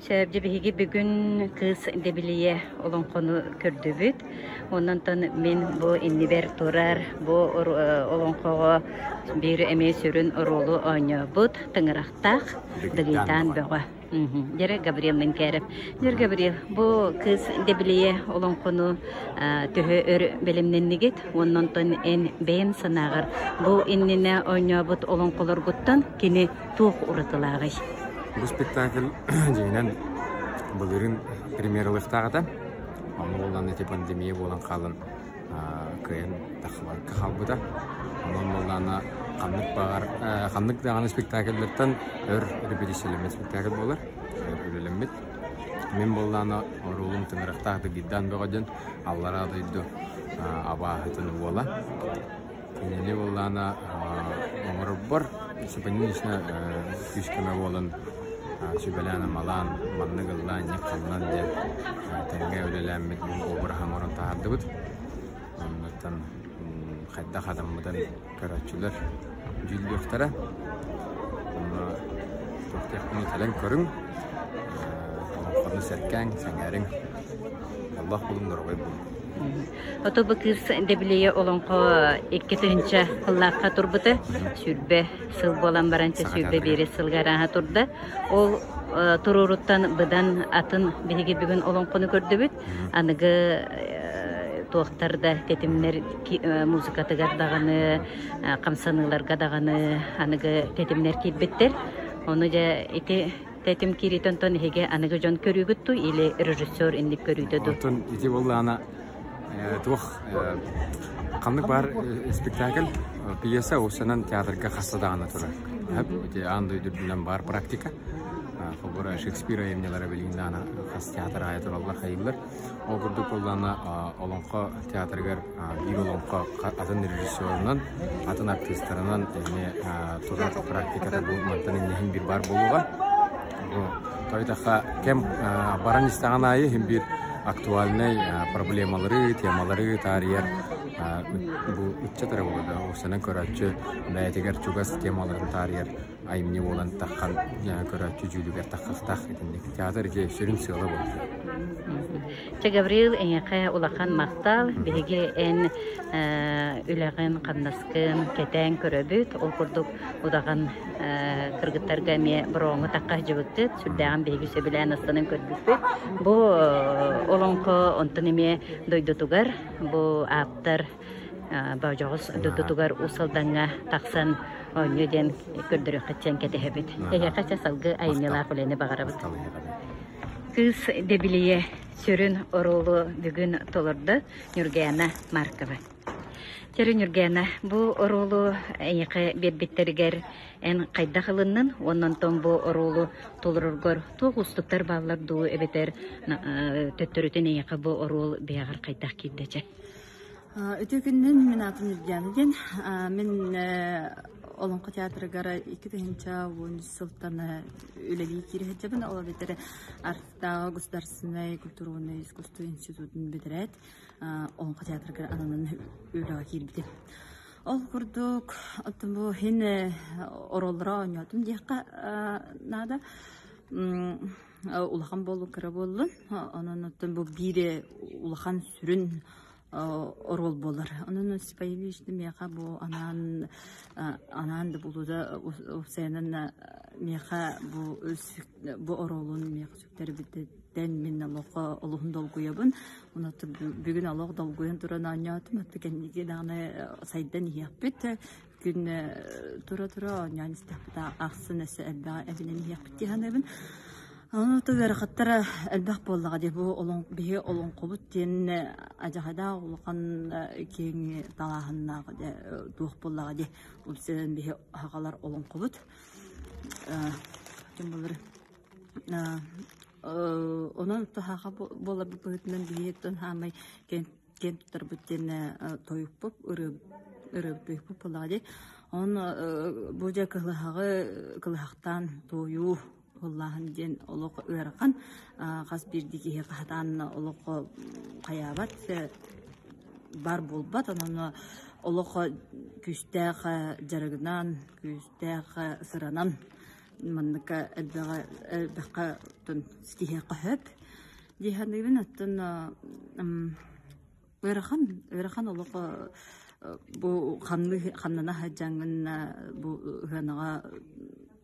Сөп, дьэ биһиги бүгүн Кыыс Дэбилийэ олоҥхону көрдүбүт. Онон мин бу иннибэр турар бу олоҥхоҕо биир эмиэ сүрүн оруолу оонньообут тыҥырахтаах Дыгыйтаан Бөҕө. Дьэрэ Гаврил Менкеров. Дьэр Гаврил, бу Кыыс Дэбилийэ олоҥхону төһө өр бэлэмнэннигит? Уонна онтон эн бэйэм санааҕар бу иннинэ оонньообут олоҥхолоргуттан кини туох уратылааҕый? Бу спектакль дьиҥинэн былырыын премьералыахтаах этэ. Онно буоллаҕына ити пандемия буолан хаалан кыайан тахсыбакка хаалбыта. Онон буоллаҕына ханнык баҕар ханнык даҕаны спектакльлартан өр репетициялэммит спектакль буолар. Өр үлэлэммит. Мин буоллаҕына оруолум тыҥырахтаах Дыгыйдаан Бөҕө диэн аллараа дойду абааһытын уола. Кинини буоллаҕына оҥорорбор Супонинична күүс-көмө буолан сүбэлээн-амалаан, маннык ыллаан, инник ханнан диэн тэҥҥэ үлэлээммит бу обраһы оҥорон таһаардыбыт. Оннуттан хайдах хатаммытын көрөөччүлэр дьүүллүөхтэрэ. Онно туох диэхпиний кэлэн көрүҥ, олоҥхону сэргээҥ, сэҥээриҥ. Аллах булуҥ, доруобай буолуҥ. Ото бу кыыс Дэбилийэ олоҥхо 2000 сыллаахха турбута. 20 сыл буолан баран 21 сылга арааһа турда. Ол туруоруттан быдан атын биһиги бүгүн олоҥхону көрдүбүт. Аныгы туохтар да тэтимнэр музыкатыгар даҕаны, хамсаныыларга даҕаны аныгы тэтимнэр киирбиттэр. Ону дьэ ити Тэтим киириитэ онтон эһиги аныгы дьон көрүүгүт дуу или режиссер инник көрүүтэ дуу? Оттон ити буоллаҕына туох ханнык баар спектакль пьеса уусанан театрга хаста даҕаны турар. Ити аан дойду үрдүнэн баар практика. Холобура Шекспир айымньылара билигин даҕаны хас театр аайы тураллар хайыыллар. Ол курдук буоллаҕына Олоҥхо театрыгар биир олоҥхо атын режиссерунан, атын артыыстарынан эмиэ турар практиката бу мантан иннин биир баар буолуоҕа. Бу тойтахха кэм баран истэҕин аайы иһин биир актуальнай проблемалары, темалары таарыйар бу ыччат эрэ буолла уопсайынан көрөөччү бэйэтигэр чугас темаларын таарыйар айымньы буолан таххан көрөөччү дьүүлүгэр таххахтаах итинник театр ити сүрүн сыала буолар. Чэ, Гаврил, эйиэхэ улахан махтал. Биһиги эн үлэҕин, хамнаскын кэтээн көрөбүт. Ол курдук удаҕан кыргыттарга эмиэ бороҕоҥҥо тахха сылдьыбыккыт. Сүрдээҕин биһиги сөбүлээн астанан көрбүппүт. Бу олоҥхо онтон эмиэ дойдутугар бу ааптар Боодьоҕус дойдутугар Уус Алдаҥҥа тахсан оонньуу диэн көрдөрүөххүт диэн кэтэһэбит. Эһиэхэ чэ салгыы айымньылаах үлэни барабыт. Кыыс Дэбилийэ сүрүн оруолу бүгүн толордо Ньургаяна Маркова. Чөрү Ньургаяна, бу оруолу эйиэхэ биэрбиттэригэр эн хайдах ылыннын уонна онтон бу оруолу толороргор туох уустуктар бааллар дуу эбэтэр төттөрүтүн эйиэхэ бу оруол бэйэҕэр хайдах киирдэ чэ? Үтүө күнүнэн, мин аатым Ньургуйаана диэн. Мин Олоҥхо театрыгар 2013 сылтан үлэлии киирэ сылдьабын. Ол эбэтэр Арктааҕы государственнай культурнай искусство институтун бүтэрээт, Олоҥхо театрыгар ананан үлэҕэ киирбитим. Ол курдук, оттон бу иһин оруоллара оонньоотум диэххэ наада. Улахан буоллун, кыра буоллун. Онон оттон бу биир улахан сүрүн оруол буолар. Онон Осип миэхэ бу анаан анаан да булуда уопсайынан миэхэ бу бу оруолун миэхэ сүктэрбититтэн мин олоххо олуһун долгуйабын. Онон бүгүн олох долгуйан туран оонньоотум. Атту кэнники даҕаны сайдан иһиэхпит. Күн тура-тура оонньоон истэхпит ахсын өссө элбэҕи эбинэн иһиэхпит дии саныыбын. Ону ыарахаттара элбэх буоллаҕа дии. Бу олоҥ биһи олоҥхобут диэн адьаһадаах улахан киэҥ талааһыннаах туох буоллаҕа дии. Упсайан биһи аһаҕалар олоҥхобут. Ким буолар онон туһаха буоларбыт быһыытынан биһи хаамай киэн туттарбыт диэн тойукпут ырыабыт тойукпут буоллаҕа дии. Онон бу дьэ кылыһаҕы кылыһахтаан туойуу ыллааһын диэн олох ыарахан, хас биирдии киһи хатаан олох хайаабат, бар буолбат, онон олох күүстээх дьарыгынан, күүстээх сыранан. Манныка элбэҕи элбэххэ оттон ситиһиэххэ сөп дии саныыбын. Оттон ыарахан ыарахан олох бу хамныы хамнана сылдьаҥҥын бу ыһыанаҕа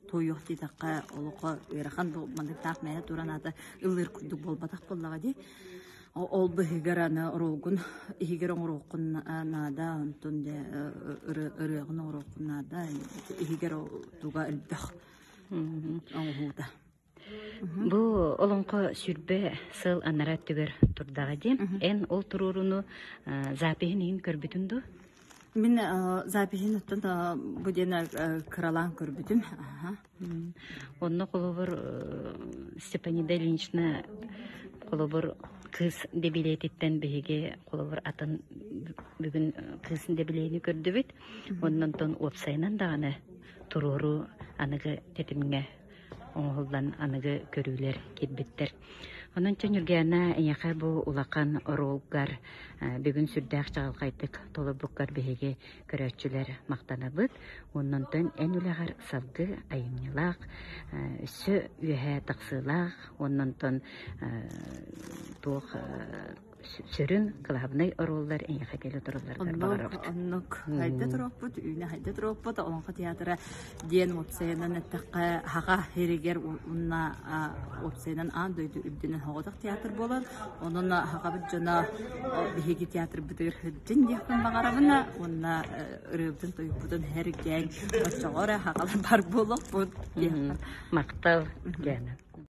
туойуох диэтэххэ олоххо ыарахан бу манныктаах мээнэ туран аата ыллыыр курдук буолбатах буоллаҕа дии. Ол быһыгар аны оруолгун иһигэр оҥоруоххун наада, онтон дьэ ырыаҕын оҥоруоххун наада, иһигэр туга элбэх оҥоһуута. Бу олоҥхо сүрбэ сыл анараа өттүгэр турдаҕа дии. Эн ол туруоруну запиһын иһин көрбүтүн дуу? Мин запиһын оттон бу диэн кыралаан көрбүтүм. Онно холобур Степанида Ильинична холобур кыыс дэбилиэтиттэн биһиги холобур атын бүгүн кыыс дэбилиэни көрдүбүт. Оннонтон уопсайынан даҕаны туруору аныгы тэтимҥэ оҥоһуллан аныгы көрүүлэр киирбиттэр. Онон чэ Ньургуйаана эйиэхэ бу улахан оруолгар бүгүн сүрдээх чаҕылхайдык толорбуккар биһиги көрөөччүлэр махтанабыт. Оннонтон эн үлэҕэр салгыы айымньылаах, өссө үөһэ тахсыылаах, оннонтон туох сүрүн кылаабынай оруоллар эйиэхэ кэлэ туралларыгар баҕарабыт. Оннук хайда туруохпут, үүнэ хайда туруохпут, Олоҥхо театра диэн уопсайынан эттэххэ хаха сиригэр уонна уопсайынан аан дойду үрдүнэн соҕотох театр буолар. Онон хахабыт дьоно биһиги театрбытыгар сылдьын диэхпин баҕарабын уонна ырыабытын тойукпутун сэргээн оччоҕо эрэ хахалар бар буолуохпут диэхпин. Махтал, Диана.